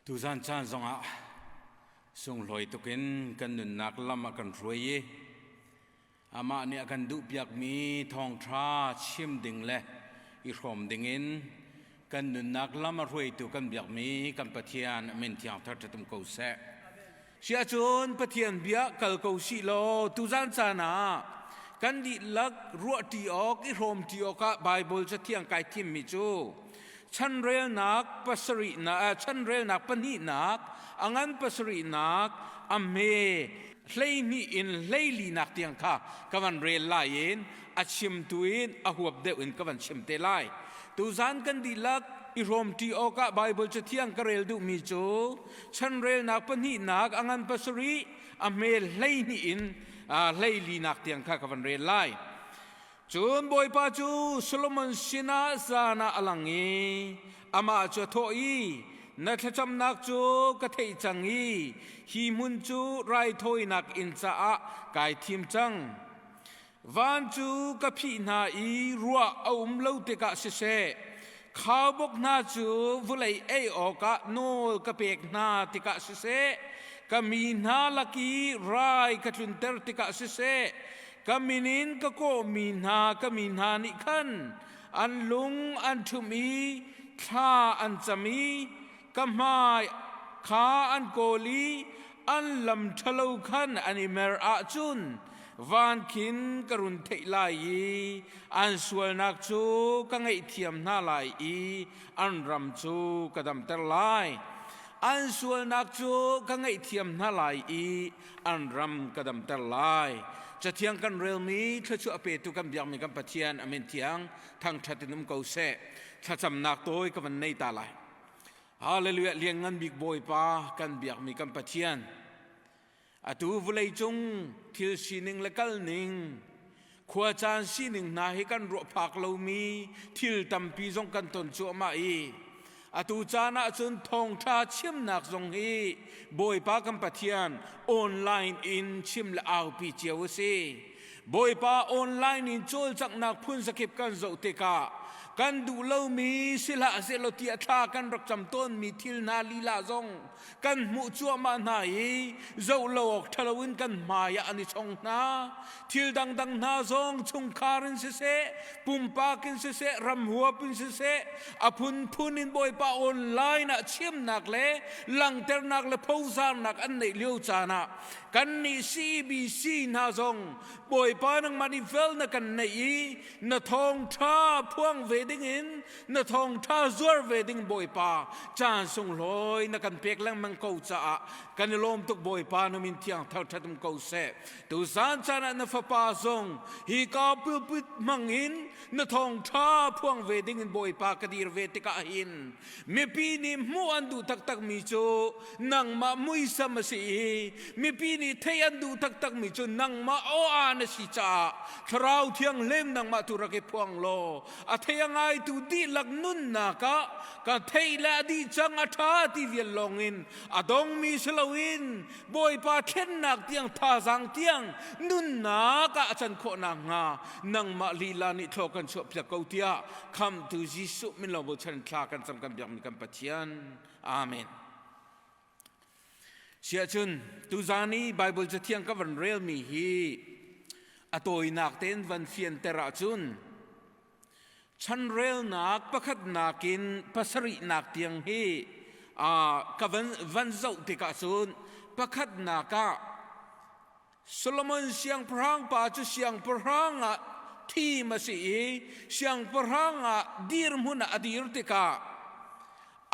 Tuzan caan zongah sunglawi tukin kan nunnak lam a kan hruai i amah nih a kan duhpiakmi thawngṭha chim ding le i hrawm dingin kan nunnak lam a hruaitu kan biakmi kan Pathian min thiang thar ṭhatum ko seh. Siahcun Pathian bia kal ko sih law tuzan caan ah kan dihlak ruahṭi awk i hrawmṭi awkah Baibal Cathiang kai thimmi cu chanrelnak pasarihnak chanrelnak pahnihnak a ngan pasarihnak a hme 12 in 14nak tiang kha ka van rel lai in a chimtu in a huap deuh in ka van chim te lai. Tuzan kan dihlak i hrawmṭi awkah Baibal Cathiang ka rel duhmi cu chanrelnak pahnihnak a ngan pasarih a hme 12 in 14nak tiang kha ka van rel lai. Cun Bawipa cu Solomon sinah zan ah a lang i amah cu a thawh i, Na thlacamnak cu ka theih cang i hi hmun cu raithawinak inn caah kai thim cang. Van cu ka phih hna i ruah a um lo tikah siseh, khaubawk hna cu vawlei ei awkah nawl ka pek hna tikah siseh, ka mi hna lak i rai ka tlunter tikah siseh, ka min in ka kawhmi hna ka mi hna nih khan an lung an ṭhumh i thla an cam i ka hmai kha an kawl i an lam ṭhalo khan an i mer ahcun van khin ka run theih lai i an sualnak cu ka ngaihthiam hna lai i an ram cu ka damter lai. An sualnak cu ka ngaihthiam hna lai i an ram ka damter lai. Cathiang kan relmi thluachuah petu kan biakmi kan Pathian amin thiang thangṭhat in um ko seh. Thlacamnak tawi ka van nei ta lai. Hallelujah lianngan bik Bawipa kan biakmi kan Pathian atu vawlei cung thil sining le kal ning khua caan sining hna hi kan ruah phak lomi thil tampi zong kan ton cuahmah i atu caan ah cun thawngṭha chimnak zong hi Bawipa kan Pathian online in chim le aupi cio a si. Bawipa online in cawlcanghnak phun zakip kan zoh tikah kan duh lomi si hlah sehlaw tiah thla kan rak cam tawnmi thil hna lila zong kan hmuh cuahmah hna i zoh lo awk ṭhalo in kan hmai ah an i chong hna. Thil dangdang hna zong chungkhar in siseh, pumpak in siseh, ram huap in siseh, a phunphun in Bawipa online ah chimnak le langhternak le phozarnak an neih lio caan ah Kannih CBC hna zong Bawipa nangmah nih fel na kan neih i na thawngṭha phuang ve dingin na thawngṭha zuar ve ding Bawipa caan sunglawi na kan pek lengmang ko caah kan i lawm tuk Bawipa na min thiang thangṭhat um ko seh. Tuzaan caan ah na fapa zong hi ka pulpit hmang in na thawngṭha phuang ve dingin Bawipa ka dir ve tikah hin mipi nih hmuh an duh taktakmi cu nangmah muisam a si i mipi nih theih an duh taktakmi cu nangmah aw na si caah thlarau thianghlim nangmah tu rak i phuang law a thei a ngaitu dihlak nunnak ah ka theih le a dih cang a ṭha ti vial lawngin a dongmi si loin Bawipa thlennak tiang thazaang tiang nunnak ah a can khawh nakhnga nangmah lila nih thlaw kan chuahpiak ko tiah khamtu Jesuh min lawng bochan thla kan cam kan biakmi kan Pathian. Amen. Siahcun tuzan i Bible cathiang ka van relmi hi a tawinak tein van fianter ahcun chanrelnak pakhatnak in pasarihnak tiang hi ka van, van zoh tikah cun pakhatnak ah Solomon siangpahrang pa cu siangpahrang ah thim a si i siangpahrang ah dirhmun ah a dir tikah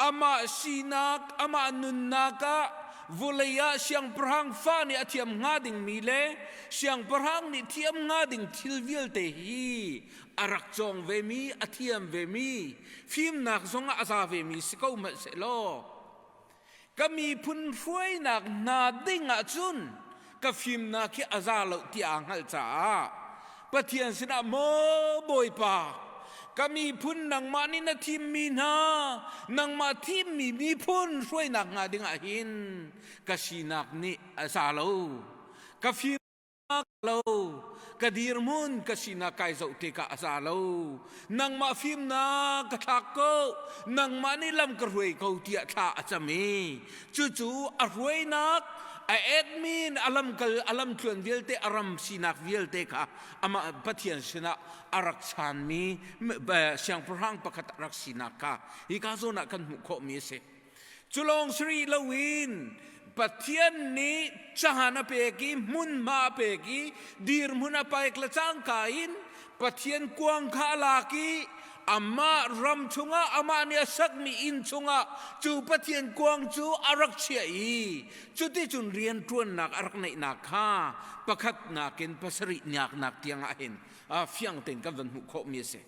amah sinak amah nunnak ah vulei ah siangpahrang fa nih a thiam hnga dingmi le siangpahrang nih thiam hnga ding thil vialte hi a rak cawng vemi a thiam vemi fimnak zongah a za vemi si ko hmanh sehlaw Ka miphun hruainak hna ding ah cun ka fimnak hi a za lo ti aa hngalh caah Pathian sinah maw Bawipa ka miphun nangmah nih na thimmi hna nangmah thimmi miphun hruainak hnga ding ah hin ka sinak nih a za lo ka fim. lo, ka dirhmun ka sinak kai zoh tikah a za lo. Nangmah fimnak ka thlak ko, nangmah nih lam ka hruai ko tiah thla a cam i cucu a hruainak a admin a lamkal a lamtluan vialte a ram sinak vialte kha amah Pathian sinah a rak chanmi siangpahrang pakhat a rak sinak kha hika zawn ah kan hmuh khawhmi a si. Cu lawng si rih loin Pathian nih caan a pek i hmunhma a pek i dirhmun a paik le cangka in Pathian kuang kha a lak i amah ram chungah amah nih a sakmi inn chungah cu Pathian kuang cu a rak chiah i cuticun rianṭuannak a rak neihnak kha pakhatnak in pasarih nak tiangah hin fiang tein kan van hmuh khawhmi a si.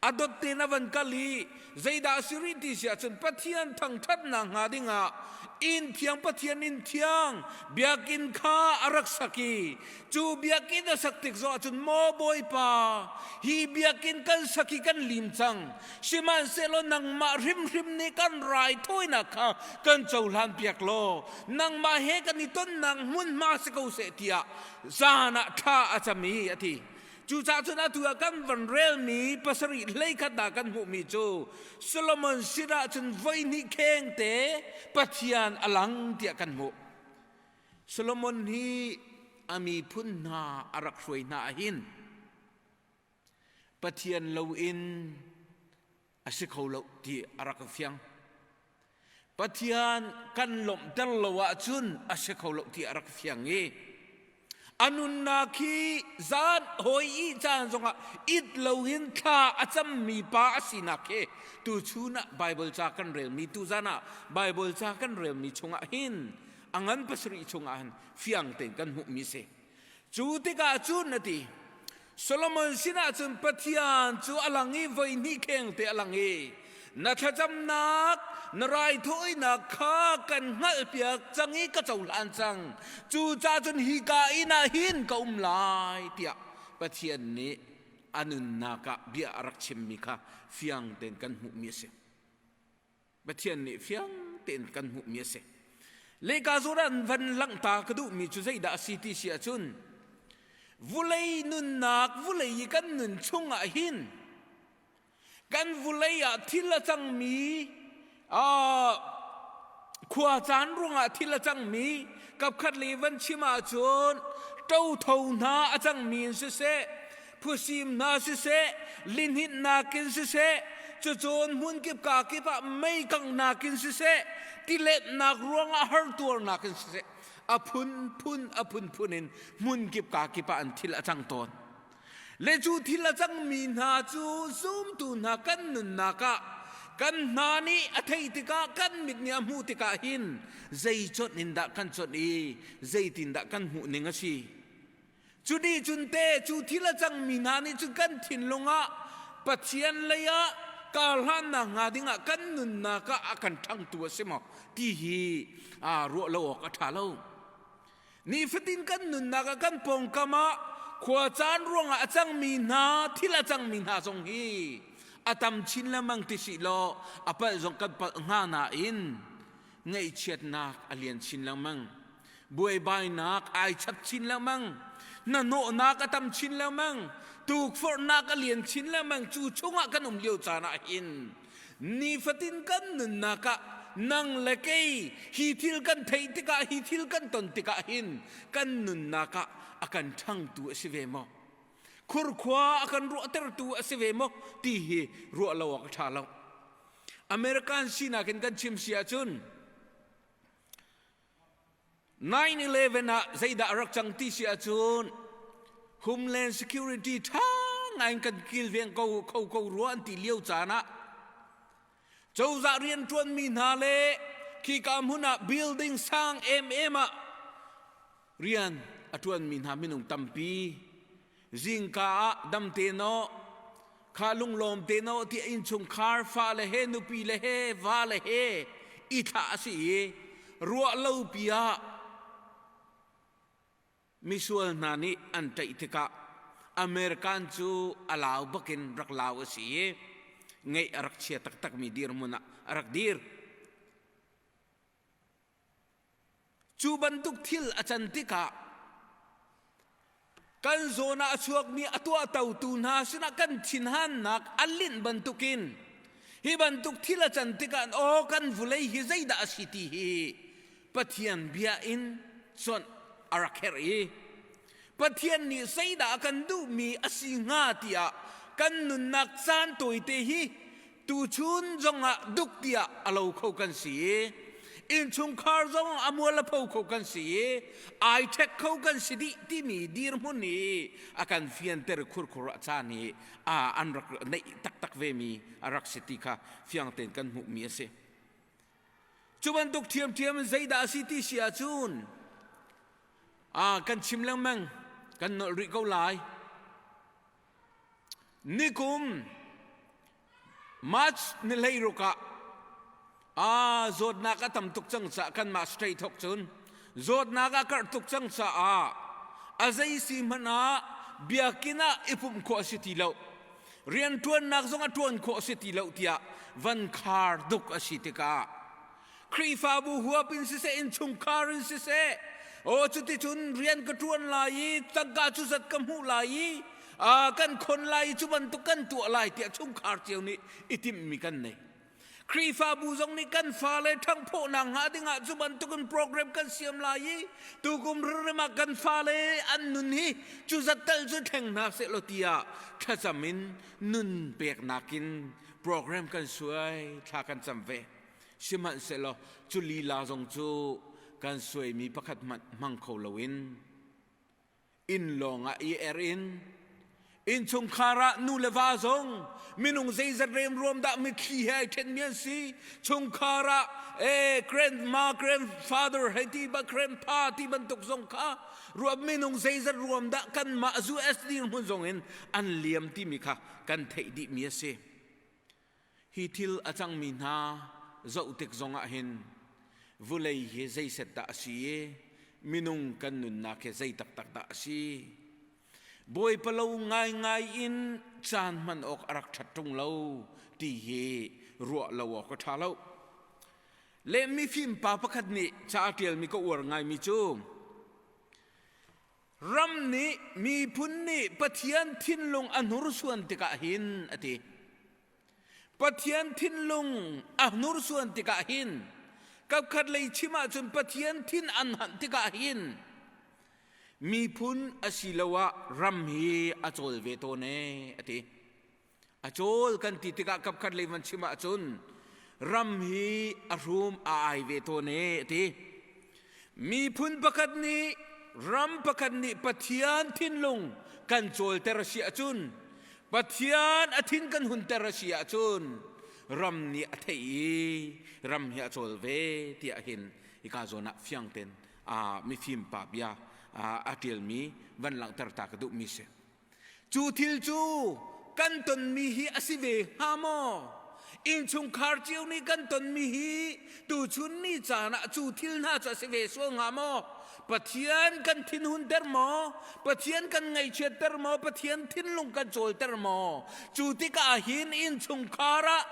A dot tein a van kal i zeidah a si rih ti si ahcun Pathian thangṭhatnak hnga dingah inn thiang Pathian inn thiang biakinn kha a rak sak i cu biakinn a sak tik zong ahcun maw Bawipa hi biakinn kan sak i kan lim cang sihmanhsehlaw nangmah hrimhrim nih kan raithawinak kha kan cohlan piak law nangmah he kan i tonnak hmunhma si ko seh tiah zan ah thla a cam i a ti. Cucaah cun atu ah kan van relmi pasarih hleikhat ah kan hmuhmi cu Solomon sinah cun voihnih khengte Pathian a lang tiah kan hmuh. Solomon hi a miphun hna a rak hruai hna ahhin Pathian loin a si kho lo ti a rak fiang. Pathian kan lawmhter lo ahcun a si kho lo ti a rak fiang i a nunnak hi zan hawi i caan zongah it loin thla a cammi pa a sinak hi tuchun ah Bible ca kan relmi tuzan ah Bible ca kan relmi chungah hin a ngan pasarih chungah hin fiang tein kan hmuhmi si. Cu tikah cun a ti, Solomon sinah cun Pathian cu a lang i voi hnih khengte a lang i na thlacamnak na raithawinak kha kan hngalhpiak cang i ka cohlan cang. Cucaah cun hika inn ah hin ka um lai tiah Pathian nih a nunnak ah bia a rak chimmi kha fiang tein kan hmuhmi a si. Pathian nih fiang tein kan hmuhmi a si. Lehka zawn ah van langhta ka duhmi cu zeidah a si ti si ahcun vulei nunnak vulei i kan nun chungah hin kan vulei ah thil a cangmi khua caan ruangah thil a cangmi kapkhat le van chim ahcun ṭotho hna a cangmi in siseh phusim hna siseh lihninhnak in siseh cucun hmunkip ka kip ah mei kanghnak in siseh tiletnak ruangah hartuarnak in siseh a phunphun a phunphun in hmunkip ka kip ah an thil a cang tawn le cu thil a cangmi hna cu zumtu hna kan nunnak ah kan hna nih a theih tikah kan mit nih a hmuh tikah hin zei conh in dah kan conh i zeitindah kan hmuh ning a si Cu nih cun te cu thil a cangmi hna nih cun kan thinlung ah Pathian lei ah karhlannak hnga dingah kan nunnak ah a kan ṭhangtu a si maw ti hi aa ruah lo awk a ṭha lo. Nifatin kan nunnak ah kan pawngkam ah khua caan ruangah a cangmi hna thil a cangmi hna zong hi a tam chin lengmang ti si law a palh zong kan palh hnga nain ngaihchiatnak a lian chin lengmang. Buaibainak ai chap chin lengmang. Hnahnawhnak a tam chin lengmang. Tukforhnak a lian chin lengmang. Cu chungah kan um lio caan ah hin nifatin kan nunnak ah nang le kei hi thil kan theih tikah hi thil kan ton tikah hin kan nunnak ah a kan ṭhangtu a si ve maw? Khurkhua a kan ruahtertu a si ve maw? ti hi ruah lo awk a ṭha lo. American sinak in kan chim si ahcun 9/11 ah zeidah a rak cang ti si ahcun Homeland Security ṭha ngai in kan kilveng ko kho ko rua an ti lio caan ah cozah rianṭuanmi hna le khika hmun ah building sang emem ah rian a ṭuanmi hna minung tampi zingka ah damte naw kha lunglawm te naw ti innchungkhar fale he nupi le he va le he i thlah a si i ruah lo pi ah misual hna nih an ṭaih tikah American cu a lau bakin rak lau a si i ngeih a rak chia taktakmi dirhmun ah a rak dir. Cu bantuk thil a can tikah Kan zawn ah a chuakmi a tuahtotu hna sinah kan thinhannak a linh bantukin hi bantuk thil a can tikah aw kan vulei hi zeidah a si ti hi Pathian bia in cuanh a rak herh i Pathian nih zeidah a kan duhmi a si hnga tiah kan nunnak caan tawite hi tuchun zongah duk tiah a lo kho kan si i innchungkhar zong a mual a pho kho kan si i ai ṭhek kho kan si dih timi dirhmun i a kan fianter khurkhur a caan hi an rak neih taktak vemi a rak si ti kha fiang tein kan hmuhmi a si. Cu bantuk ṭhiamṭhiam in zeidah a si ti si ahcun kan chim lengmang kan nolh rih ko lai. Nikum March ni 16 ah zawtnak a tam tuk cang caah kanmah state thawk cun zawtnak a karh tuk cang caah a zei si hmanh ah biakinn ah i pumh khawh a si ti lo. Rianṭuannak zong a ṭuan khawh a si ti lo tiah van khar duk a si tikah Khrihfabu huap in siseh innchungkhar in siseh aw cuticun rian ka ṭuan lai i tangka cu zat ka hmuh lai i kan khon lai i cu bantuk kan tuah lai tiah chungkhar cio nih i timhmi kan nei. Khrihfabu zong nih kan fale ṭhanghphawhnak hnga dingah cu bantukin program kan siam lai i tukum rirrim ah kan fale an nun hi cu zat tal cu thleng hna sehlaw tiah thlacam in nun peknak in program kan suai thla kan cam ve. Sihmanhsehlaw cu lila zong cu kan suaimi pakhat hmanh hmang kho loin inn lawngah i er in innchungkhar ah nu le va zong minung zeizat remruam dah mitthli he ai ṭhenmi an si chungkhar ah eh grandma grandfather hei ti ba grandpa ti bantuk zong kha ruah minung zeizat ruam dah kanmah US dirhmun zong in an liam timi kha kan theih dihmi a si. Hi thil a cangmi hna zoh tik zongah hin vulei hi zeiset dah a si i minung kan nunnak hi zei taktak dah a si. Bawipa lo ngaingai in caan hman awk a rak ṭhat ṭung lo ti hi ruah lo awk a ṭha lo. Le mifim pa pakhat nih ca a ṭialmi ka uar ngaimi cu ram nih miphun nih Pathian thinlung a hnursuan tikah hin a ti. Pathian thinlung a hnursuan tikah hin kapkhat lei chim ahcun Pathian thin an hanh tikah hin miphun asiloah ram hi a cawl ve tawn ee a ti. A cawl kan ti tikah kapkhat lei van chim ahcun ram hi a hrum a ai ve tawn ee a ti. Miphun pakhat nih ram pakhat nih Pathian thinlung kan cawlter a si ahcun Pathian a thin kan hunter a si ahcun ram nih a theih i ram hi a cawl ve tiah hin hika zawn ah fiang tein mifim pa bia a ṭialmi van langhter ta ka duhmi si. Cu thil cu kan tonmi hi a si ve hnga maw? Innchungkhar cio nih kan tonmi hi tuchun ni caan ah cu thil hna cu a si ve sual hnga maw? Pathian kan thinhunter maw? Pathian kan ngaihchiatter maw? Pathian thinlung kan cawlter maw? Cu tikah hin innchungkhar ah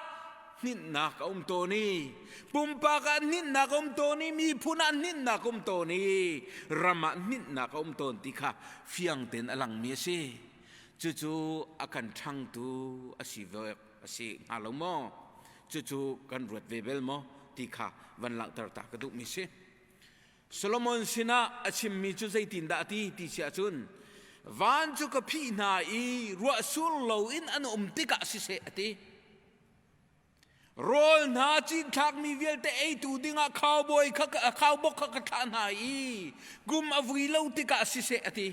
hninhnak a um tawn i pumpak ah hninhnak a um tawn i miphun ah hninhnak a um tawn i ram ah hninhnak a um tawn ti kha fiang tein a langmi a si. Cucu a kan ṭhangtu a si ve a si hnga lo maw? Cucu kan ruat ve bel maw ti kha van langhter ta ka duhmi si. Solomon sinah a chimmi cu zeitindah a ti ti si ahcun van cu ka phih hna i ruah sur loin an um tikah siseh a ti. Rawl hna cinthlakmi vialte eitu dingah khaubawi kha khaubawk kha ka thlah hna i kum a vui lo tikah siseh a ti.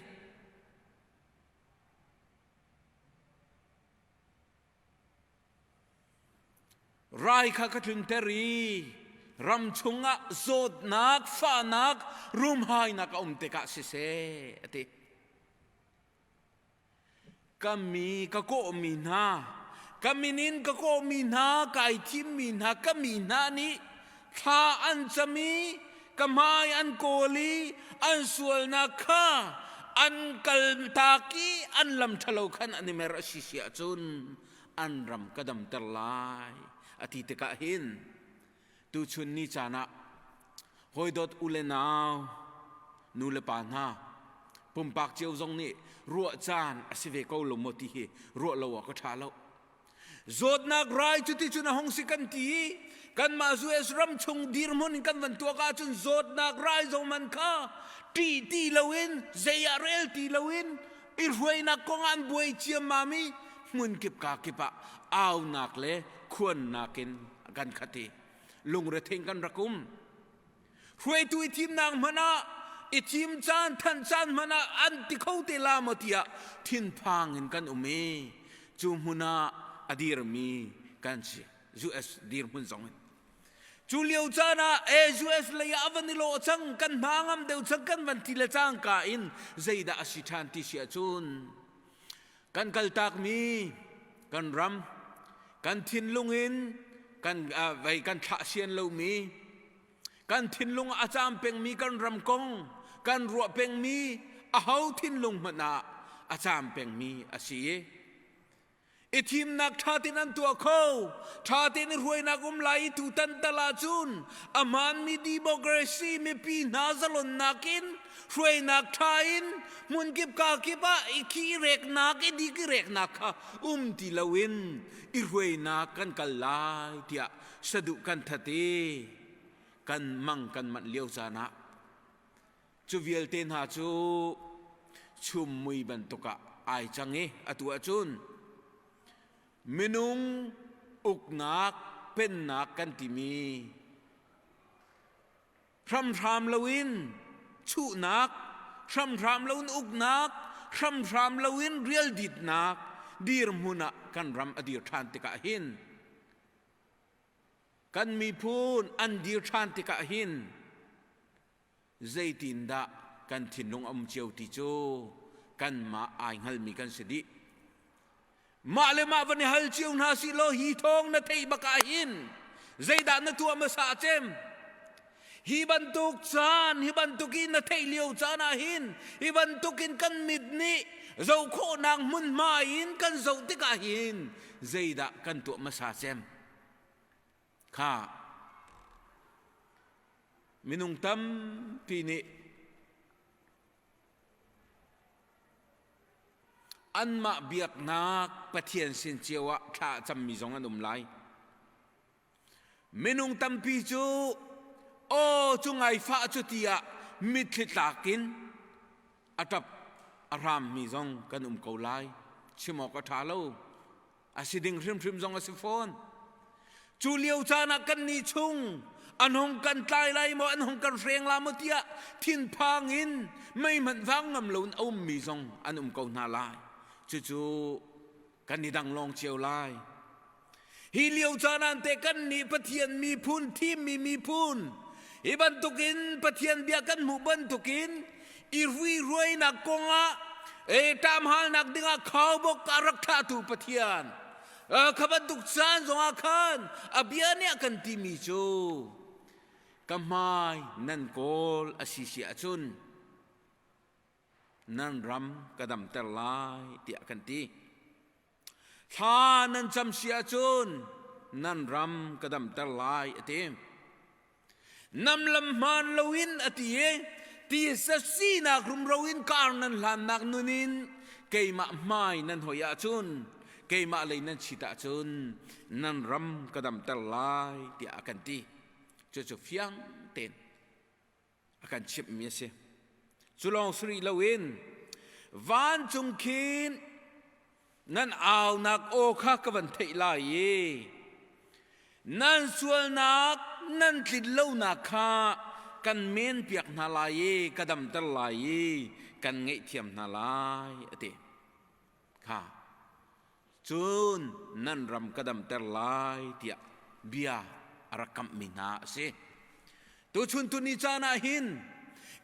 Rai kha ka tlunter i ram chungah zawtnak, fahnak, rumhainak a um tikah siseh a ti. Ka mi ka kawhmi hna, ka min in ka kawhmi hna, kai thimmi hna, ka mi hna nih thla an cam i ka hmai an kawl i an sualnak kha an kaltak i an lam ṭhalo khan an i mer a si si ahcun an ram ka damter lai a ti tikah hin tuchun ni caan ah hawidawt u le nau nu le pa hna. Pumpak cio zong nih ruah caan a si ve ko lo maw ti hi ruah lo awk a ṭha lo. Zawtnak rai cuti cun a hung si kan ti i kanmah US ram chung dirhmun in kan van tuak ahcun zawtnak rai zong man kha ṭih ti loin zei ah rel ti loin i hruainak kong ah an buai ciammam i hmunkip ka kip ah aunak le khuannak in kan khat i lungrethei kan rak um. Hruaitu i thimnak hmanh ah i thim caan thanh caan hmanh ah an ti kho te la maw tiah thinphang in kan um i cu hmun ah a dirmi kan si. US dirhmun zong in. Cu lio caan ah e US lei ah a van i lawh cang kan hna ngam deuh cang kan van ti le cangka in zeidah a si ṭhan ti si ahcun kan kaltakmi kan ram kan thinlung in kan vei kan thlah sian lomi kan thinlung a caam pengmi kan ram kong kan ruah pengmi aho thinlung hmanh ah a caam pengmi a si i i thimnak ṭha tein an tuah kho ṭha tein i hruainak um lai i tutan tal ahcun a hmaanmi democracy mipi hna zalonnak in hruainak ṭha in hmunkip kakip ah i khi reknak i dik i reknak kha um ti loin i hruainak kan kal lai tiah saduh kan that i kan mang kan manh lio caan ah cu vialte hna cu chum mui bantuk ah ai cang i atu ahcun minung uknak pennak kan timi hramhram loin chuhnak hramhram loin uknak hramhram loin rialditnak dirhmun ah kan ram a dir ṭhan tikah hin kan miphun an dir ṭhan tikah hin zeitindah kan thinlung a um cio ti cu kanmah ai hngalmi kan si dih. Mah le mah van i hal cio hna si law hi thawng na theih bak ah hin zeidah na tuah hmasa cem? Hi bantuk caan, hi bantuk in na theih lio caan ah hin hi bantuk in kan mit nih zoh khawhnak hmunhma in kan zoh tikah hin zeidah kan tuah hmasa cem? Kha minung tampi nih anmah biaknak Pathian sin cio ah thla a cammi zong an um lai. Minung tampi cu aw cu ngaifah cu tiah mitthli tlak in a ṭap a hrammi zong kan um ko lai. Chim awk a ṭha lo. A si ding hrimhrim zong a si fawn. Cu lio caan ah kannih chung an hung kan tlai lai maw an hung kan hreng la maw tiah thinphang in mei hmanh vang ngam loin a ummi zong an um ko hna lai. Cucu kan i dang lawng cio lai. Hi lio caan ah teh kannih Pathian miphun thimmi miphun hi bantukin Pathian bia kan hmuh bantukin i ruiruainak kongah e ṭamhalnak dingah khaubawk a rak thlahtu Pathian kha bantuk caan zongah khan a bia nih a kan timi cu ka hmai nan kawl a si si ahcun nan ram ka damter lai tiah kan ti. Thla nan cam si ahcun nan ram ka damter lai a ti. Nam lam hmaan loin a ti i tisa sinak rumro in kar nan hlannak nun in keimah hmai nan hoi ahcun keimah lei nan chit ahcun nan ram ka damter lai tiah a kan ti. Cucu fiang tein a kan chimhmi a si. Cu lawng si rih loin vancung khin nan aunak aw kha ka van theih lai i nan sualnak nan tlin lonak kha kan menpiak hna lai i ka damter lai i kan ngaihthiam hna lai a ti. Kha Cun nan ram ka damter lai tiah bia a rak kamhmi hna a si. Tuchun tuni caan ah hin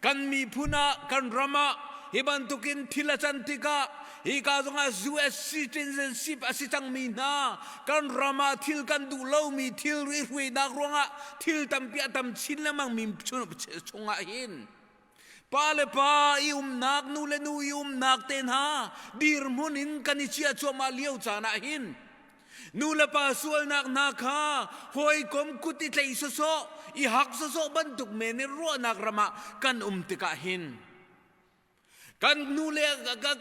kan miphun ah kan ram ah hi bantukin thil a can tikah hika zongah US citizenship a si cangmi hna kan ram ah thil kan duh lomi thil i hruainak ruangah thil tampi a tam chin lengmang mi chungah hin Pa le pa i umnak, nu le nu i umnak te hna dirhmun in kan i chiah cuahmah lio caan ah hin nu le pa sualnak hna kha hawikom kut i tleih sawsawh, i hak sawsawh bantuk men in ruahnak ram ah kan um tikah hin. Kan nu le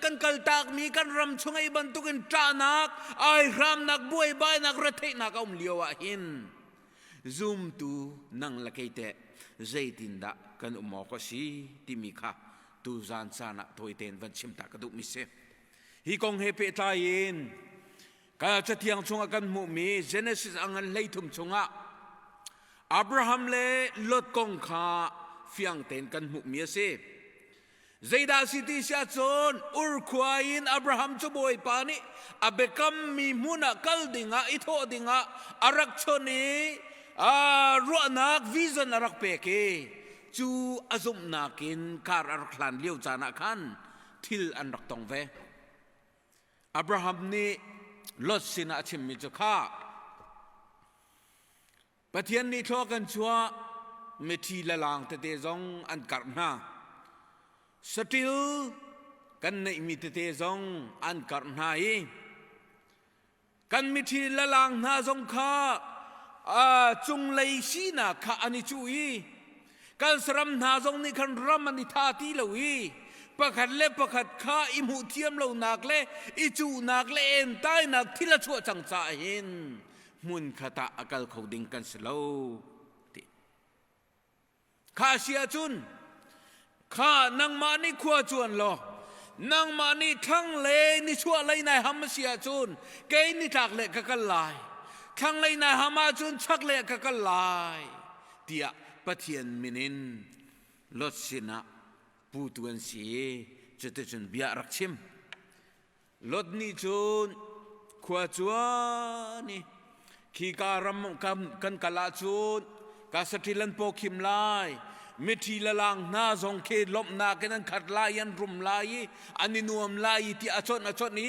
kan kaltakmi kan ram chung ei bantukin ṭahnak, aihramnak, buaibainak, retheihnak a um lio ah hin zumtu nang le kei teh zeitindah kan um awk a si timi kha tuzan caan ah tawi tein van chim ta ka duhmi si. Hi kong he pehtlai in ka cathiang chungah kan hmuhmi Genesis a ngan 13 chungah Abraham le Lot kong kha fiang tein kan hmuhmi a si. Zeidah si ti si ahcun Ur khua in Abraham cu Bawipa nih a biakammi hmun ah kal dingah i thawh dingah a rak chon i ruahnak vision a rak pek i cu a zumhnak in kar a rak hlan lio caan ah khan thil an rak tong ve. Abraham nih Lot sinah a chimmi cu kha Pathian nih thlua kan chuah mithi lalang tete zong an karh hna. Saṭil kan neihmi tete zong an karh hna i kan mithi lalang hna zong kha cunglei sinak kha an i cuh i kan saram hna zong nih khan ram an i tha ti lo i pakhat le pakhat kha i hmuh thiam lonak le i cuhnak le entainak thil a chuah cang caah hin hmunkhat ah a kal kho ding kan si lo ti kha si ahcun kha nangmah nih khua cuan law nangmah nih thlanglei nichuah lei nai ham a si ahcun kei nitlak le ka kal lai thlanglei nai ham ahcun chaklei ka kal lai tiah Pathian min in Lot sinah putu an si i cuticun bia a rak chim. Lot nih cun khua cuan i khika ram kan kal ahcun ka saṭil an paw khim lai miṭhi lalang hna zong khi lawmhnak in an khat lai an rum lai i an i nuam lai i ti a chawnh a chawnh i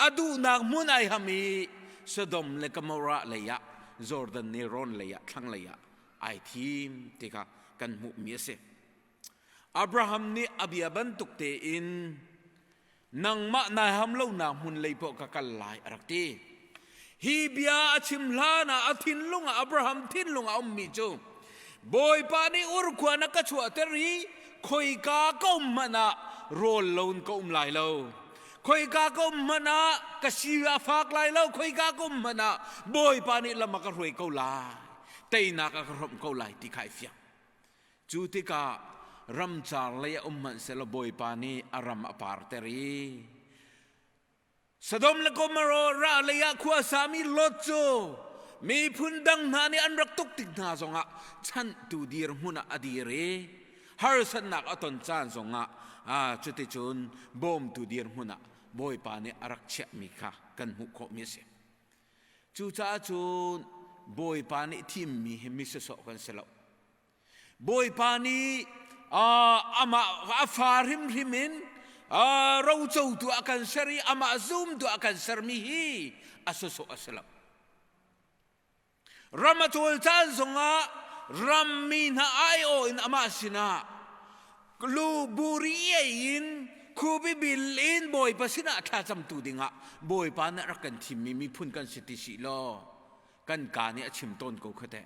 a duhnak hmun ai ham i Sodom le Gomorrah lei ah Jordan nelrawn lei ah thlanglei ah ai thim ti kha kan hmuhmi a si. Abraham nih a bia bantuk tein nangmah nai ham lonak hmun lei poah ka kal lai a rak ti. Hi bia a chim hlan ah a thinlung ah Abraham thinlung ah a ummi cu Bawipa nih Ur khua na ka chuahter i khoika ka um hmanh ah rawl loin ka um lai lo. Khoika ka um hmanh ah ka si a fak lai lo. Khoika ka um hmanh ah Bawipa nih lam a ka hruai ko lai. Teinak a ka hrawmh ko lai ti kha ai fiang. Cu tikah ramcar lei ah um hmanh sehlaw Bawipa nih a ram a parter i Sodom le Gomorrah lei ah khua sami Lot cu miphun dang hna nih an rak tuk tik hna zongah chanhtu dirhmun ah a dir i harsatnak a ton caan zongah cuticun bawmtu dirhmun ah Bawipa nih a rak chiahmi kha kan hmuh khawhmi a si. Cucaah cun Bawipa nih thimmi hi mi sawsawh kan si lo. Bawipa nih amah a fa hrimhrim in rocotu a kan ser i amah zumtu a kan sermi hi a sawsawh a si lo. Ram a cawl caan zongah rammi hna aiawh in amah sinah lu buri ei in khubi bil in Bawipa sinah thlacamtu dingah Bawipa nih rak kan thimmi miphun kan si ti si law kan ka nih a chim tawn ko kha teh.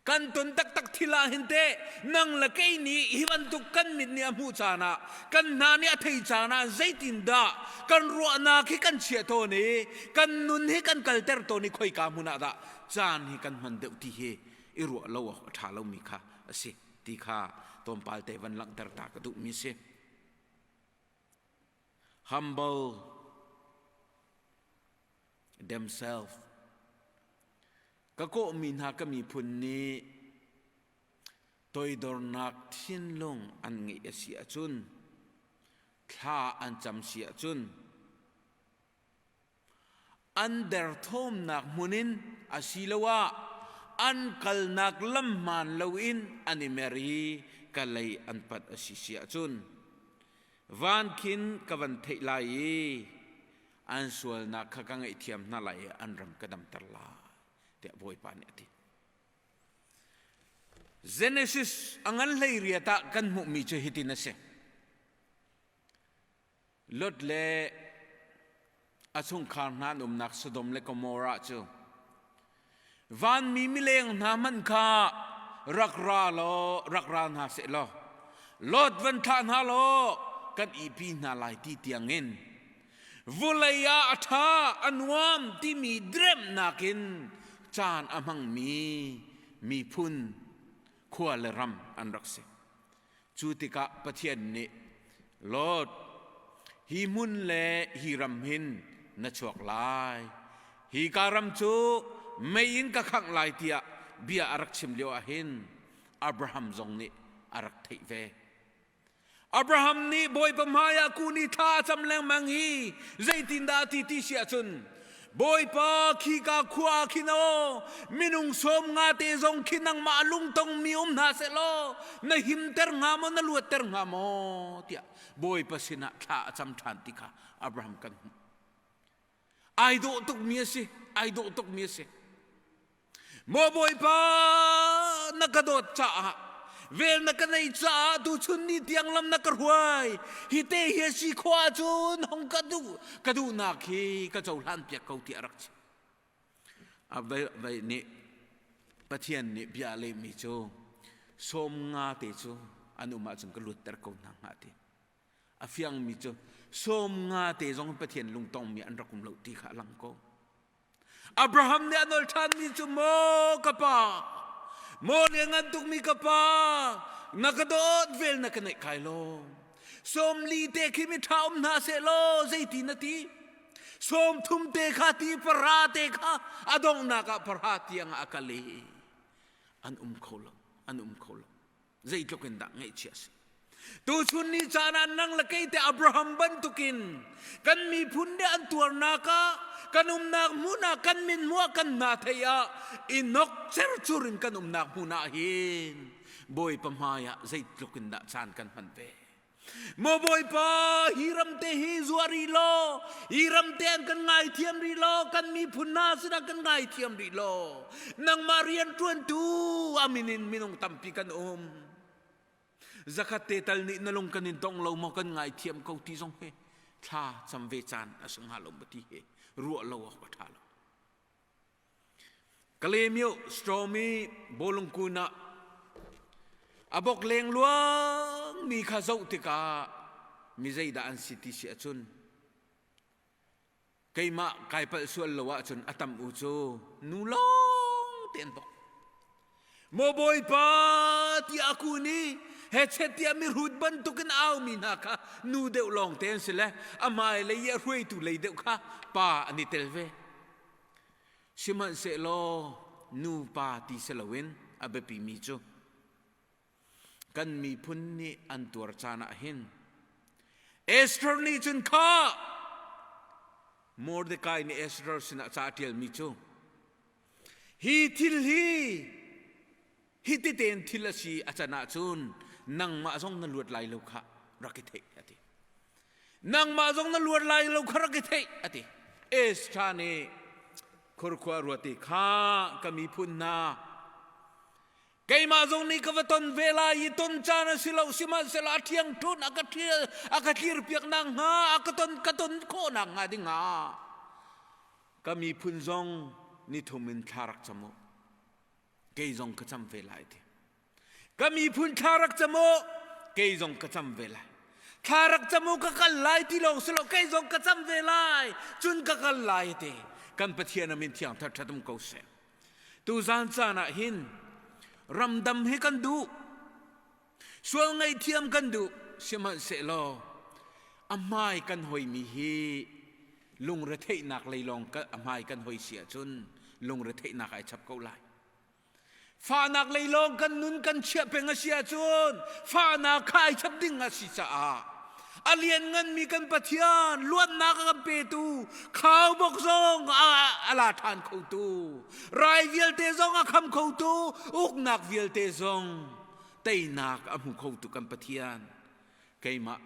Kan ton taktak thil ah hin teh nang le kei nih hi bantuk kan mit nih a hmuh caan ah kan hna nih a thei caan ah zeitindah kan ruahnak hi kan chiah tawn i kan nun hi kan kalter tawn i khoika hmun ah dah caan hi kan hman deuh ti hi i ruah lo awk a ṭha lomi kha a si ti kha tlawmpal te van langhter ta ka duhmi si. Humble themselves Ka kawhmi hna ka miphun nih toidornak thinlung an ngeih a si ahcun, thla an cam si ahcun, an derthawmnak hmun in asiloah an kalnak lam hmaan loin an i mer i ka lei an panh a si si ahcun, van khin ka van theih lai i an sualnak kha ka ngaihthiam hna lai i an ram ka damter lai tiah Bawipa nih a ti. Genesis a ngan hlei riat ah kan hmuhmi cu hitin a si. Lot le a chungkhar hna an umnak Sodom le Gomorrah cu Vanmi mileng hna hmanh kha rak ra law rak ra hna seh law Lot van thlah hna law. kan ihpi hna lai ti tiangin vulei ah a ṭha a nuam timi diremnak in caan a hmangmi miphun khua le ram an rak si. Cu tikah Pathian nih Lot, hi hmun le hi ram hin na chuak lai. Hi ka ram cu mei in ka khangh lai tiah bia a rak chim lio ah hin Abraham zong nih a rak theih ve. Abraham nih Bawipa hmaiah kun i thla a cam lengmang i zeitindah a ti ti si ahcun Bawipa khika khua ah khin aw minung sawm nga te zong khi nangmah lungtongmi um hna seh law na himter hnga maw na luatter hnga maw tiah Bawipa sinah thla a cam ṭhan ti kha Abraham kan hmuh. Ai dawh tukmi a si, ai dawh tukmi a si. Maw Bawipa, na ka dawt caah vel na ka nei caah tuchun ni tiang lam na ka hruai hi te hi a si khawh ahcun hong ka duh ka duhnak hi ka cohlan piak ko tiah rak chim. A vai nih Pathian nih bia a lehmi cu sawm nga te cu an um ahcun ka luatter ko hna hnga ti. A fiangmi cu sawm nga te zong Pathian lungtongmi an rak um lo ti kha a lang ko. Abraham nih a nawl ṭhanmi cu maw ka pa, maw lianngan tukmi ka pa, na ka dawt vel na ka neih kai lo. Sawmli te khi mi ṭha um hna seh law zeiti na ti? Sawm thum te kha ti para te kha a donghnak ah para tiang ah a kal i an um kho lo, an um kho lo. Zeitluk in dah ngaihchia a si. Tuchun ni caan ah nang le kei te Abraham bantukin kan miphun nih an tuarnak ah kan umnak hmun ah kan min hmuh kan hna thei ah i nok cercur in kan umnak hmun ah hin Bawipa hmai ah zeitluk in dah caan kan hman ve. Maw Bawipa, hi ram te hi zuah rih law, hi ram te an kan ngaithiam rih law, kan miphun hna sinah kan ngaithiam rih law, nangmah rianṭuantu a min in minung tampi kan um. Zakhat te tal nih na lung kan in dong lo maw kan ngaithiam ko ti zong hi thla cam ve caan a si hnga lo ma ti hi ruah lo awk a ṭha lo. Kalaymyo Stormy bawlungkun ah a bok leng luangmi kha zoh tikah mi zeidah an si ti si ahcun keimah kai palh sual lo ahcun a tam u cu nu lawng te an bok. Maw Bawipa tiah a kun i hechet tiah mihrut bantukin aumi hna kha nu deuh lawng te an si le a hmailei i a hruaitu lei deuh kha pa an i tel ve. Sihmanhsehlaw nupa ti si loin a biapimi cu kan miphun nih an tuar caan ah hin Esther nih cun kha Mordecai nih Esther sinah ca a ṭialmi cu hi thil hi hi titein thil a si a can ahcun nangmah zong na luat lai lo kha rak i theih a ti. Nangmah zong na luat lai lo kha rak i theih a ti. Esther nih khurkhua ruat i kha ka miphun hna keimah zong nih ka va ton ve lai i ton caan a si lo sihmanhsehlaw a ṭhiang ṭhun a ka ṭhial a ka tlirpiak nak hnga a ka ton ka ton khawh nak hnga ding ah ka miphun zong nithum in thla rak cam u kei zong ka cam ve lai ti ka miphun thla rak cam u kei zong ka cam ve lai thla rak cam u ka kal lai ti lawng si lo kei zong ka cam ve lai cun ka kal lai ti kan Pathian a min thiang thar ṭhat um ko seh tu zan caan ah hin ramdam hi kan duh Sual ngaihthiam kan duh sihmanhsehlaw a hmai kan hoimi hi lungretheihnak lei lawng a hmai kan hoi si ahcun lungretheihnak ai chap ko lai. Fahnak lei lawng kan nun kan chiah peng a si ahcun fahnak kha ai chap ding a si caah a liannganmi kan Pathian luatnak a kan petu khaubawk zong a la ṭhan khotu rai vialte zong a kham khotu uknak vialte zong teinak a hmu khotu kan Pathian keimah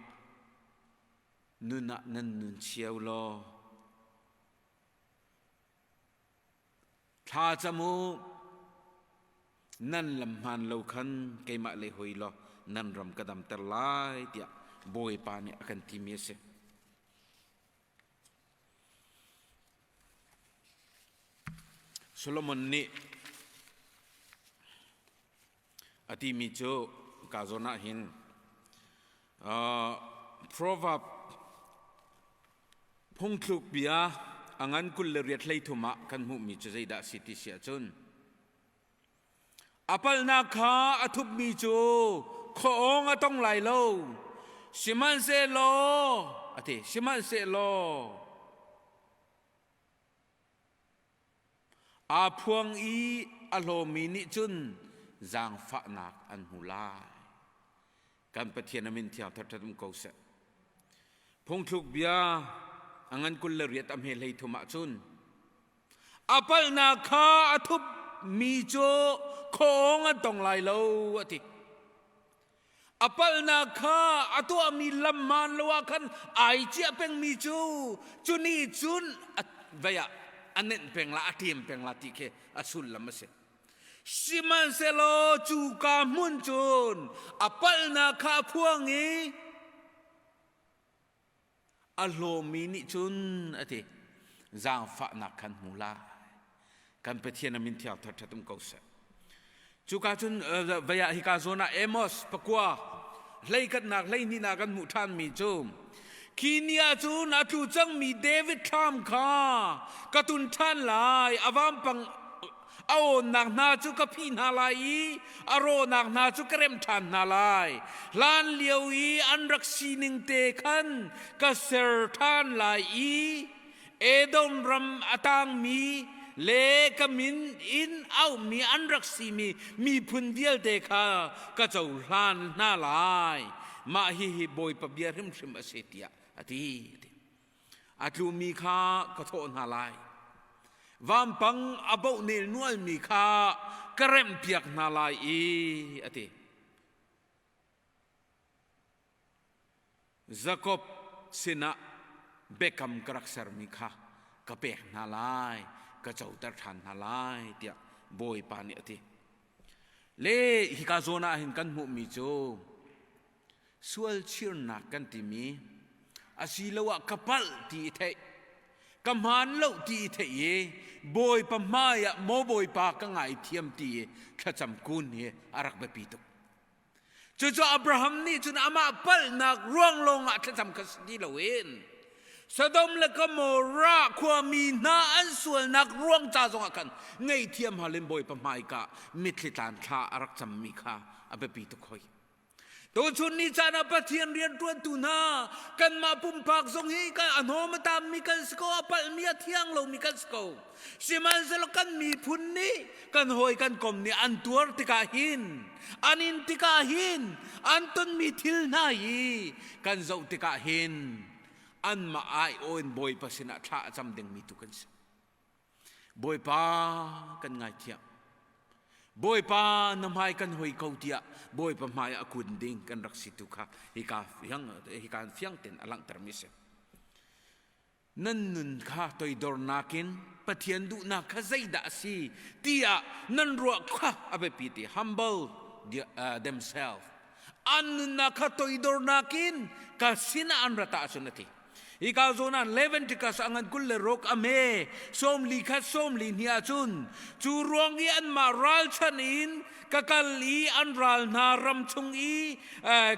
nun ah nan nun cio law thla cam u nan lam hmaan lo khan keimah lei hoi law nan ram ka damter lai tiah Bawipa nih a kan timi a si. Solomon nih a timi cu ka zawn ah hin. Proverb phungthluk bia a ngan 28 thum ah kan hmuhmi cu zeidah a si ti si ahcun a palhnak kha a thupmi cu khuaawng a tong lai lo sihmanhsehlaw a ti sihmanhsehlaw Aa phuang i a hlawmi nih cun zaangfahnak an hmu lai. Kan Pathian a min thiang thar um ko seh. Phungthluk bia a ngan 28 a hme hlei thum ahcun a palhnak kha a thup mi cu khuaawng an tong lai lo a ti. A palhnak kha a tuahmi lam hmaan lo ah khan ai ciah pengmi cu cu nih cun a vei ah a nenh peng la a ṭem peng la ti khi a sullam a si. Sihmanhsehlaw cu ka hmun cun a palhnak kha a phuang i A hlawmi nih cun a ti, zaangfahnak khan hmu lai. Kan Pathian a min thiang thar um ko seh. Cuka cun vei ah hika zawn ah Amos pakua hleikhatnak hleihnihnak kan hmuh ṭhanmi cu khi ni ah cun a tlu cangmi David thlam kha ka tun ṭhan lai a vampang a awnnak hna cu ka phih hna lai i a rawhnak hna cu ka remh ṭhan hna lai. Hlan lio i an rak sining te khan ka ser ṭhan lai i Edom ram a tangmi le ka min in auhmi an rak simi miphun vialte kha ka cohlan hna lai. Mah hihi Bawipa bia hrimhrim a si tiah a ti. A tlumi kha ka thawh hna lai. Vampang a boh nelnualmi kha ka remhpiak hna lai i a ti. Jakob sinah biakam ka rak sermi kha ka pek hna lai, ka coter ṭhan hna lai tiah Bawipa nih a ti. Le hika zawn ah hin kan hmuhmi cu Sualchirnak kan timi asiloah ka palh ti i theih, ka hmaan lo ti i theih i Bawipa hmai ah maw Bawipa ka ngaithiam ti i thlacam kun hi a rak biapi tuk. Cucu Abraham nih cun amah palhnak ruang lawngah thlacam kha si ti loin Sodom le Gomorrah khuami hna an sualnak ruang ca zongah khan ngaihthiam hal in Bawipa hmaika mitthli tlan thla a rak cammi kha a biapi tuk hoi. Tuchun ni caan ah Pathian rianṭuantu hna kanmah pumpak zong hi a hnawm a tammi kan si ko, a palhmi a thiang lomi kan si ko. Sihmanhsehlaw kan miphun nih kan hawi kan kom nih an tuar tikah hin, an in tikah hin, an tonmi thil hna hi kan zoh tikah hin anmah aiawh in Bawipa sinah thla a cam dingmi tu kan si. Bawipa kan ngaithiam. Bawipa na hmai kan hoi ko tiah Bawipa hmai a kun ding kan rak si tu kha hika fiang hika fiang ten a langhter mi si. Nan nun kha toidornak in Pathian duhnak kha zeidah a si tiah nan ruah kha a biapi ti humble themselves an nunnak kha toidornak in ka sinah an rat ahcun a ti. Hika zawn ah Leviticus a ngan 26 a me sawmli khat sawmli hnih ahcun cu ruang i anmah ralchanh in ka kal i an ral hna ram chung i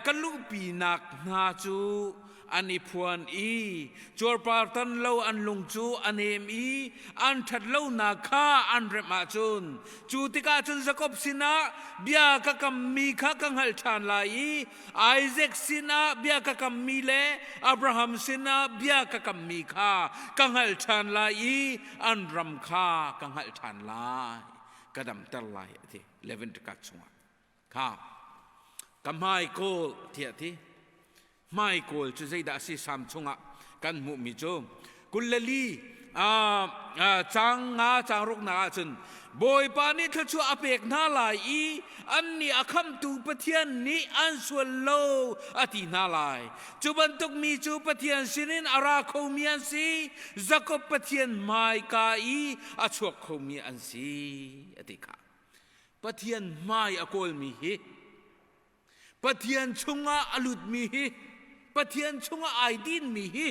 ka luhpinak hna cu an i phuan i cuarpartan lo an lung cu a nem i an ṭhat lonak kha an remh ahcun cu tikah cun Jakob sinah bia ka kammi kha ka hngalh ṭhan lai i Isaac sinah bia ka kammi le Abraham sinah bia ka kammi kha ka hngalh ṭhan lai i an ram kha ka hngalh ṭhan lai ka damter lai a ti Leviticus chungah kha ka hmai kawl tiah ti hmai kawl cu zeidah a si sam chungah kan hmuhmi cu 24 caang nga caang ruknak ahcun Bawipa nih thluachuah a pek hna lai i annih a khamtu Pathian nih an sual lo a ti hna lai. Cu bantuk mi cu Pathian sinin a ra khomi an si, Jakob Pathian hmaika i a chuak khomi an si a ti kha. Pathian hmai a kawlmi hi Pathian chungah a lutmi hi Pathian chungah ai dinmi hi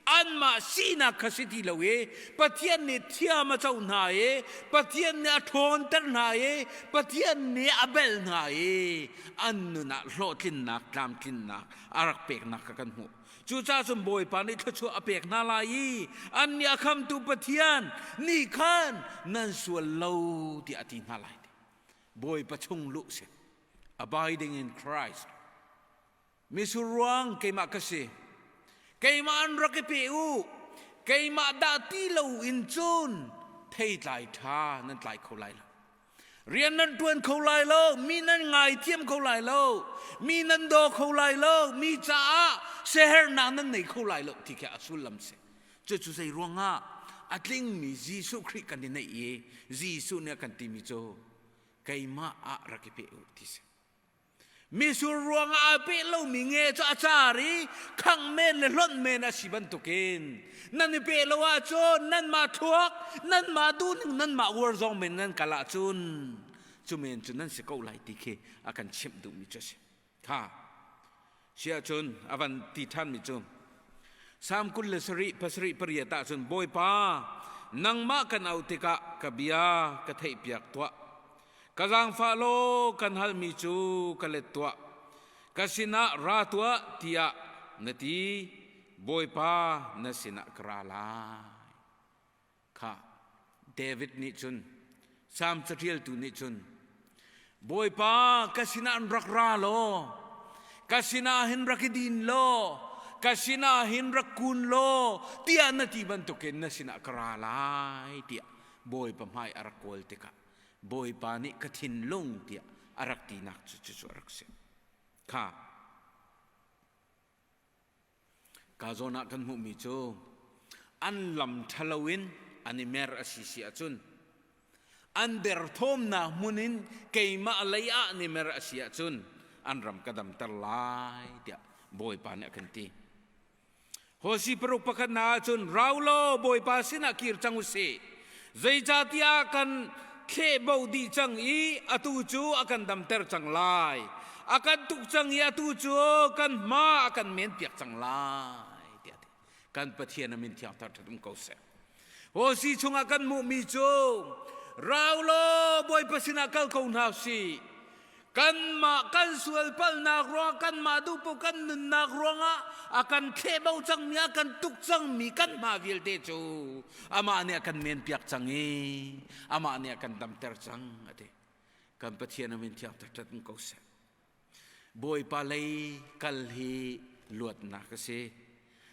Anmah sinak kha si ti lo i Pathian nih thiam a co hna i Pathian nih a ṭhawnter hna i Pathian nih a belh hna i an nun ah hlawhtlinnak tlamtlinnak a rak peknak kha kan hmuh. Cucaah cun Bawipa nih thluachuah a pek hna lai i annih a khamtu Pathian nih khan nan sual lo tiah a ti hna lai. Bawipa chung luh si. Abiding in Christ. Misur ruang keimah ka si. Keimah an rak i pe u. Keimah dah ti lo in cun theitlai ṭha nan tlai kho lai lo. Rian nan ṭuan kho lai lo, mi nan ngaithiam kho lai lo, mi nan daw kho lai lo, mi caah siaherhnak nan nei kho lai lo ti khi a sullam si. Cucu zei ruangah a tlingmi Jesuh Khrih kan i neih i Jesuh nih a kan timi cu keimah ah rak i pe u ti si. Misur ruangah aa peh lomi nge cu a car i khangh men le hlonh men a si bantukin nan i peh lo ahcun nanmah thluak, nanmah duhning, nanmah uar zong men nan kal ahcun cu men cu nan si ko lai ti khi a kan chimh duhmi cu a si. Kha si ahcun a van ti ṭhanmi cu Salm 27 pasarih pariat ahcun Bawipa nangmah kan auh tikah ka bia ka theihpiak tuah. Ka zaangfah law kan halmi cu ka let tuah. Ka sinah ra tuah tiah na ti. Bawipa na sinah ka ra lai. Kha David nih cun Salm caṭialtu nih cun Bawipa ka sinah an rak ra law ka sinah hin rak i din law ka sinah hin rak kun law tiah na ti bantukin na sinah ka ra lai tiah Bawipa hmai a rak kawl tikah Bawipa nih ka thinlung tiah a rak tinak cu cucu a rak si. Kha ka zawn ah kan hmuhmi cu an lam ṭhalo in an i mer a si si ahcun an derthawmnak hmun in keimah lei ah an i mer a si ahcun an ram ka damter lai tiah Bawipa nih a kan ti. Hosi paruk pakhat hna ahcun rau law Bawipa sinah kir cang u sih. Zeicahtiah kan thlehbo dih cang i atu cu a kan damter cang lai. A kan tuk cang i atu cu kan hma a kan menpiak cang lai tiah a ti. Kan Pathian a min thiang thangṭhat um ko seh. Hosi chungah kan hmuhmi cu rau law Bawipa sinah kal ko hna usih. Kanmah kan sual palhnak ruangah kanmah duhpoh kan nunnak ruangah a kan thlehbo cangmi a kan tuk cangmi kan hma vialte cu amah nih a kan menpiak cang i amah nih a kan damter cang a ti. Kan Pathian a min thiang taktak in ko seh. Bawipa lei kal hi luatnak a si.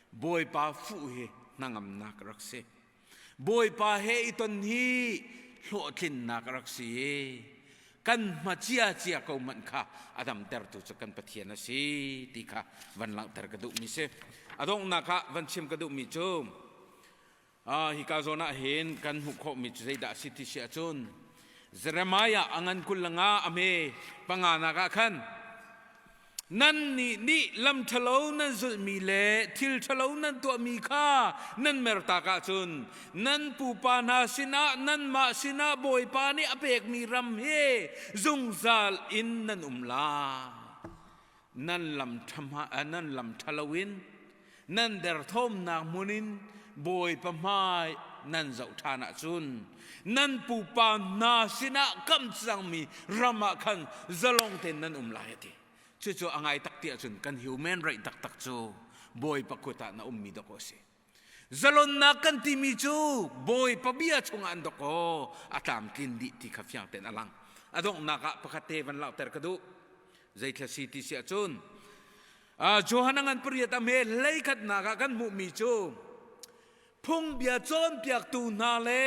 Bawipa fuh hi hnangamnak a rak si. Bawipa he i ton hi hlawhtlinnak a rak si i kan hma cia ko hmanh kha a damtertu cu kan Pathian a si ti kha van langhter ka duhmi si. A donghnak ah van chim ka duhmi cu hika zawn ah hin kan hmuh khawhmi cu zeidah a si ti si ahcun Jeremiah a ngan 25 a hme panganak ah khan Nannih nih lam ṭhalo nan zulhmi le thil ṭhalo nan tuahmi kha nan mertak ahcun nan pupa hna sinah nanmah sinah Bawipa nih a pekmi ram hi zungzal in nan um lai. Nan lam ṭha nan lam ṭhalo in nan derthawmnak hmun in Bawipa hmai nan zoh ṭhan ahcun nan pupa hna sinah kam cangmi ram ah khan zalong tein nan um lai a ti. Cucu a ngai tak ti ahcun kan human right taktak cu Bawipa kut ah na ummi dawkaw a si. Zalonnak kan timi cu Bawipa bia chungah an dawkaw a tlamtlin dih ti kha fiang tein a lang. A donghnak ah pakhat te van langhter ka duh. Zeithla si ti si ahcun Johan a ngan pariat a hme hleikhatnak ah kan hmuhmi cu phungbia cawnpiaktu hna le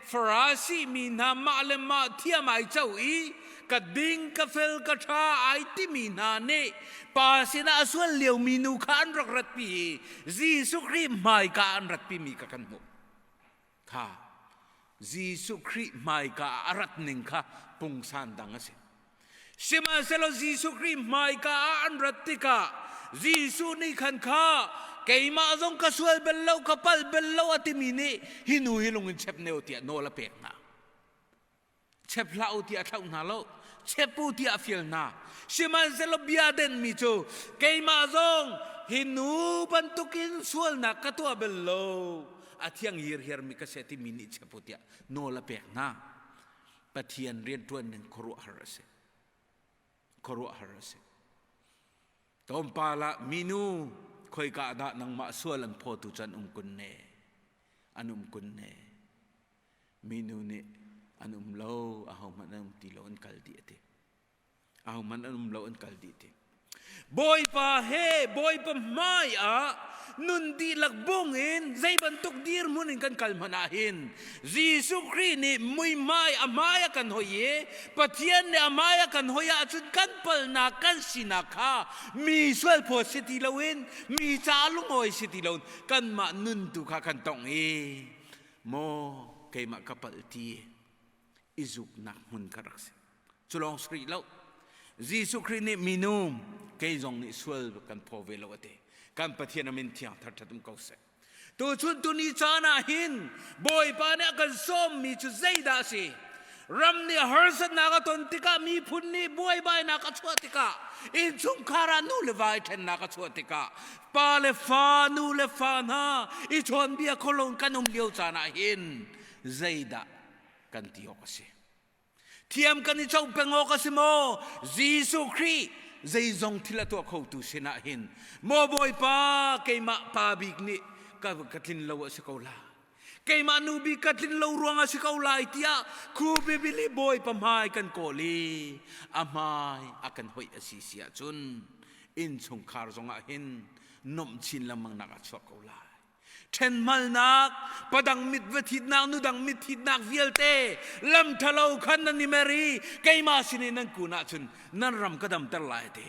Farasi mi hna mah le mah thiam ai co i ka ding ka fel ka ṭha ai timi hna nih pa sinah a sual liomi nu kha an rak ratpi i Jesuh Khrih hmaika an ratpimi kha kan hmuh. Kha Jesuh Khrih hmaika ah a rat ning kha pungsan dang a si. Sihmanhsehlaw Jesuh Khrih hmaika ah an rat tikah Jesuh nih khan kha keimah zong ka sual bal lo ka palh bal lo a timi nih hi nu hi lung in chep ne u tiah nawl a pek hna. Chep hlah u tiah a thlauh hna lo. Chep u tiah a fial hna. Sihmanhsehlaw bia denmi cu keimah zong hi nu bantukin sualnak ka tuah bal lo. A thiang hirhiarmi ka si timi nih chep u tiah nawl a pek hna. Pathian rianṭuan ning khuaruahhar a si. Khuaruahhar a si. Tlawmpal ah minu khoika dah nangmah sual an phawtu cu an um kun ne? An um kun ne. Minu nih an um lo, ahohmanh an um ti lo, an kal dih a ti. Ahohmanh an um lo, an kal dih ti. Bawipa he Bawipa hmai ah nun dihlak bung in zei bantuk dirhmun in kan kal hmanh ah hin Jesuh Khrih nih muihmai a hmai a kan hoi i Pathian nih a hmai a kan hoi ahcun kan palnak kan sinak kha mi sualphaw si ti loin mi ca lungawi si ti loin kanmah nun tu kha kan tongh i maw keimah ka palh ti i zuknak hmun kha rak si. Cu lawng si rih lo. Jesuh Khrih nih minu kei zong nih sual kan phaw ve lo a ti. Kan Pathian a min thiang thar um ko seh. Tuchun tuni caan ah hin Bawipa nih a kan sawmmi cu zeidah a si? Ram nih harsatnak a ton tikah miphun nih buaibainak a chuah tikah innchungkhar ah nu le va i ṭhennak a chuah tikah pa le fa nu le fa hna i chawnbia kho kan um lio caan ah hin zeidah kan ti awk a si? Thiam kan i co peng awk a si maw? Jesuh Khrih zeizong thil a tuah khotu sinah hin maw Bawipa keimah pa bik nih ka, ka tlin lo a si ko lai. Keimah nu bik ka tlin lo ruang a si ko lai tiah khu bibili Bawipa hmai kan kawl i a hmai a kan hoih a si si ahcun innchungkhar zongah hin nomh chin lengmang nak a chuak ko lai. Ṭhenhmalnak, padang mit va thitnak, nudang mit thitnak vialte lam ṭhalo khan nan i mer i keimah sin i nan kun ahcun nan ram ka damter lai a ti.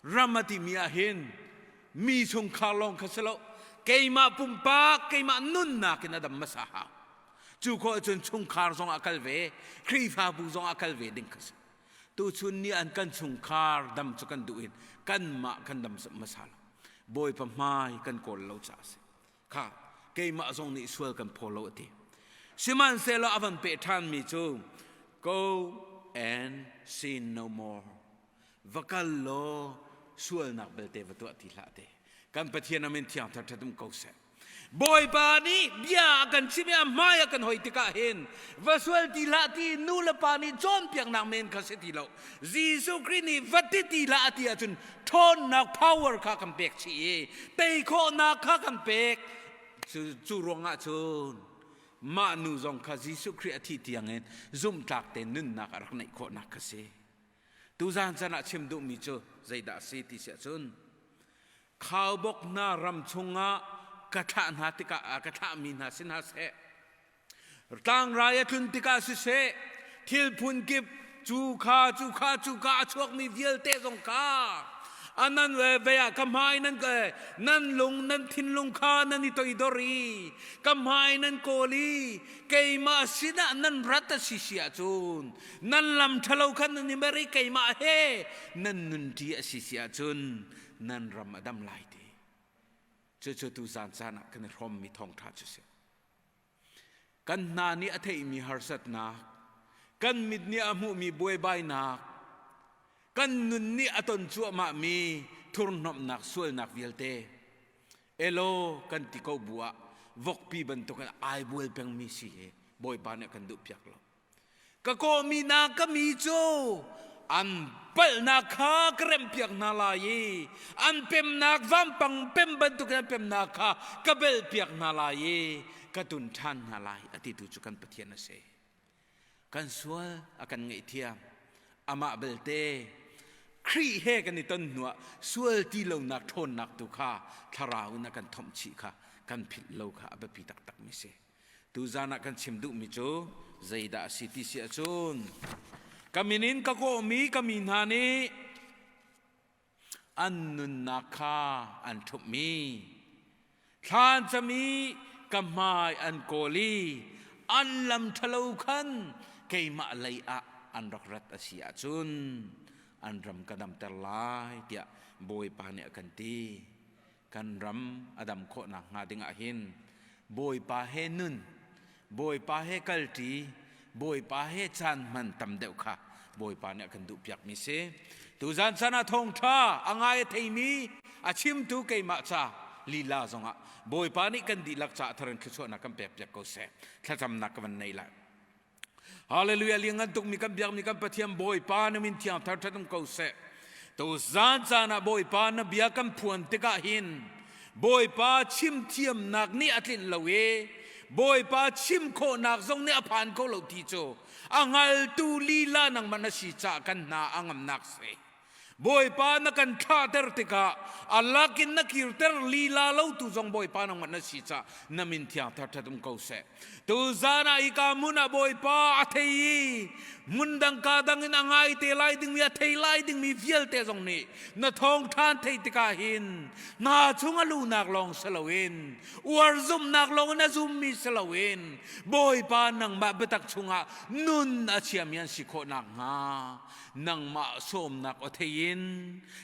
Ram a timi ah hin mi chungkhar lawng kha si lo, keimah pumpak, keimah nunnak in a dam hmasa hau. Cu khawh cun chungkhar zong ah kal ve, Khrihfabu zong ah kal ve ding kha si. Tuchun ni an kan chungkhar dam cu kan duh in kanmah kan dam hmasa lo. Bawipa hmai kan kawl lo caah a si. Kha keimah zong nih sual kan phaw lo a ti. Sihmanhsehlaw a van peh ṭhanmi cu go and sin no more. Va kal law sualnak belte va tuah ti hlah te. Kan Pathian amin thiang thar ṭhat um ko seh. Bawipa nih bia a kan chimh i a hmai a kan hoi tikah hin va sual ti hlah ti nu le pa nih cawnpiaknak men kha si ti lo. Jesuh Khrih nih va ti ti hlah a ti ahcun ṭhawnnak power kha kan pek chih i tei khawhnak kha kan pek. Cu, cu ruangah cun mah nu zong kha Jesuh Khrih a thih tiangin zumhtlak tein nunnak a rak neih khawhnak kha si. Tuzan chan ah chim duhmi cu zeidah a si ti si ahcun Khaubawk hna ram chungah ka thlah hna tikah ka thlahmi hna si hna seh tlangrai a tlun tikah siseh thil phun kip cu kha cu kha cu ka a chuakmi vialte zong kha anan ve ah ka hmai nan nan lung nan thinlung kha nan i toidor i ka hmai nan kawl i keimah sinah nan rat a si si ahcun nan lam ṭhalo khan nan i mer i keimah he nan nunṭi a si si ahcun nan ram a dam lai ti. Cucu tu zan caan ah kan i hrawmmi thawngṭha cu si. Kan hna nih a theihmi harsatnak, kan mit nih a hmuhmi buaibainak, kan nun nih a ton cuahmahmi thurhnomhnak sualnak vialte, elaw kan ti ko bu ah vokpi bantukin ai bual pengmi si hi Bawipa nih a kan duhpiak lo. Ka kawhmi hna ka mi cu an palhnak kha ka remhpiak hna lai i an pemnak vampang pem bantukin an pemnak kha ka belhpiak hna lai i ka tun ṭhan hna lai a titu cu kan Pathian a si. Kan sual a kan ngaihthiam. Amah belte Khrih he kan i ton hnuah sual ti lonak ṭhawnnak tu kha thlarau in a kan thomh chih kha kan philh lo kha a biapi taktakmi si. Tuzan ah kan chim duhmi cu zeidah a si ti si ahcun ka min in ka kawhmi ka mi hna nih an nunnak kha an ṭhumhmi thlan cam i ka hmai an kawl i an lam ṭhalo khan keimah lei ah an rak rat a si ahcun an ram ka damter lai tiah Bawipa nih a kan ti. Kan ram a dam khawh nakhnga ding ah hin Bawipa he nun, Bawipa he kalṭi, Bawipa he caan hman tam deuh kha Bawipa nih a kan duhpiakmi si. Tuzan chan ah thawngṭha a ngai a theimi a chimtu keimah ca lila zongah Bawipa nih kan dihlak caah thar in thluachuahnak kan pekpiak ko seh. Thlacamnak ka van nei lai. Hallelujah liangngan tukmi kan biakmi kan Pathian Bawipa na min thiang thar ṭhat um ko seh. Tu zan caan ah Bawipa na bia kan phuan tikah hin Bawipa chim thiamnak nih a tlinh lo i Bawipa chim khawhnak zong nih a phan kho lo ti cu a hngaltu lila nangmah na si caah kan hna a ngamnak si. Bawipa na kan thlahter tikah a lakin na kirter lila lo tu zong Bawipa nangmah na si caah na min thiang thar um ko seh. Tu zan ah hika hmun ah Bawipa a thei i hmun dang ka dang in a ngai te lai dingmi a thei lai dingmi vialte zong nih na thawng ṭhan thei tikah hin hna chung a lunak lawng si loin uar zumhnak lawng in a zummi si loin Bawipa nangmah biatak chungah nun a chiami an si khawh nakhnga nangmah sawmnak aw thei in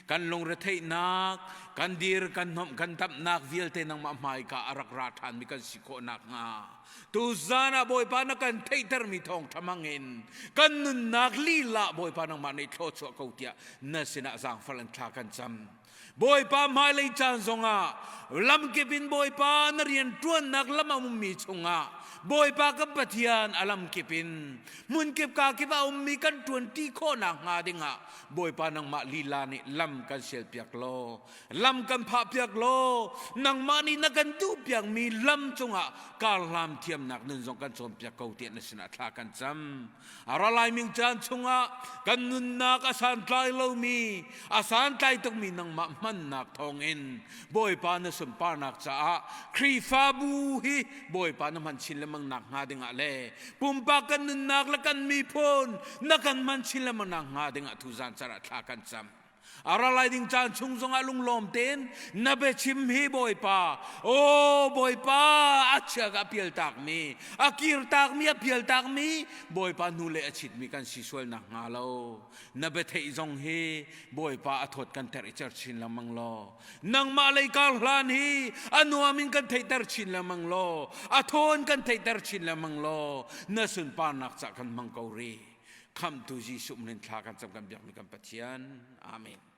kan lungretheihnak kan dir kan hnomh kan damhnak vialte nangmah hmaika a rak ra ṭhanmi kan si khawh nakhnga tuzan ah Bawipa na kan theihtermi thawngṭha hmangin kan nunnak lila Bawipa nangmah nih thluachuah ko tiah na sinah zaangfal in thla kan cam. Bawipa hmailei caan zongah lamkip in Bawipa na rian ṭuannak lam a ummi chungah Bawipa kan Pathian a lamkip in hmunkip kakip a ummi kan ṭuanṭi khawhnak hnga dingah Bawipa nangmah lila nih lam kan sialpiak law lam kan phahpiak law nangmah nih na kan duhpiakmi lam cungah karhlam thiamnak nun zong kan cawnpiak ko tiah na sinah thla kan cam. A ra lai ming caan chungah kan nunnak a santlai lomi, a santlai tukmi nangmah hmannak thawngin Bawipa na sunparnak caah Khrihfabu hi Bawipa na hman chin lengmang nak hnga dingah le pumpak kan nunnak le kan miphun na kan hman chin lengmang nak hnga dingah tuzan car ah thla kan cam. A ra lai ding caan chung zongah lunglawm tein na biachim hi Bawipa, aw Bawipa, a chia ka pial takmi, a kir takmi, a pial takmi, Bawipa hnu le a chitmi kan si sual nak hnga lo. Na biatheih zong hi Bawipa a thawt kan ter i cer chin lengmang law. Nangmah lei kar hlan hi a nuam in kan theihter chin lengmang law, a thawn kan theihter chin lengmang law, na sunparnak cah kan hmang ko rih. Khamhtu Jesuh min thla kan cam kan biakmi kan Pathian. Amen.